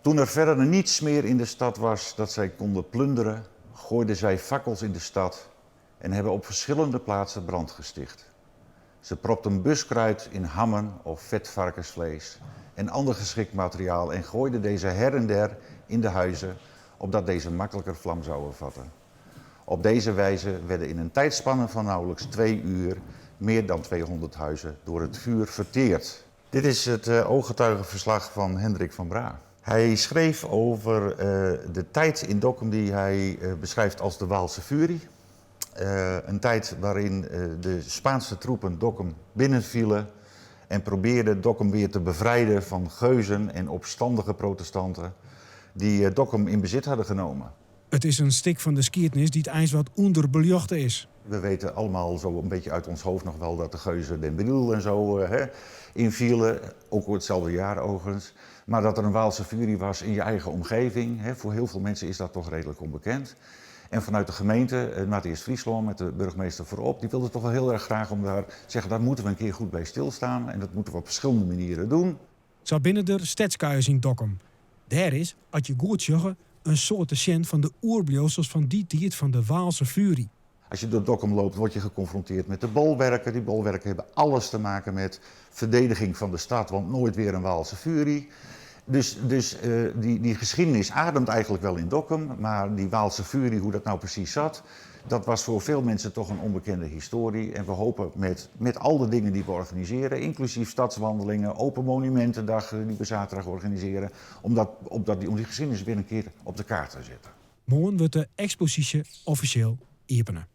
Toen er verder niets meer in de stad was dat zij konden plunderen, gooiden zij fakkels in de stad en hebben op verschillende plaatsen brand gesticht. Ze propten buskruit in hammen of vet varkensvlees en ander geschikt materiaal en gooiden deze her en der in de huizen, opdat deze makkelijker vlam zouden vatten. Op deze wijze werden in een tijdspanne van nauwelijks 2 uur meer dan 200 huizen door het vuur verteerd. Dit is het ooggetuigenverslag van Hendrik van Bra. Hij schreef over de tijd in Dokkum die hij beschrijft als de Waalse Furie. Een tijd waarin de Spaanse troepen Dokkum binnenvielen en probeerden Dokkum weer te bevrijden van geuzen en opstandige protestanten die Dokkum in bezit hadden genomen. It is in stik fan de skiednis dy't eins wat ûnderbeljochte is. We weten allemaal zo een beetje uit ons hoofd nog wel dat de geuzen Den Briel en zo hè, invielen. Ook hetzelfde jaar overigens. Maar dat er een Waalse furie was in je eigen omgeving, hè, voor heel veel mensen is dat toch redelijk onbekend. En vanuit de gemeente, Noardeast-Fryslân met de burgemeester voorop, die wilde toch wel heel erg graag om daar zeggen, daar moeten we een keer goed bij stilstaan. En dat moeten we op verschillende manieren doen. Sa binne der stedskuiers yn Dokkum. Dêr is, as je goed sjogge, in soad te sjen fan de oerbliuwsels fan dy tiid fan de Waalse Fury. Als je door Dokkum loopt, word je geconfronteerd met de bolwerken. Die bolwerken hebben alles te maken met verdediging van de stad, want nooit weer een Waalse furie. Dus die geschiedenis ademt eigenlijk wel in Dokkum, maar die Waalse furie, hoe dat nou precies zat, dat was voor veel mensen toch een onbekende historie. En we hopen met al de dingen die we organiseren, inclusief stadswandelingen, open monumentendag die we zaterdag organiseren, om die geschiedenis weer een keer op de kaart te zetten. Moarn wurdt de eksposysje offisjeel iepene.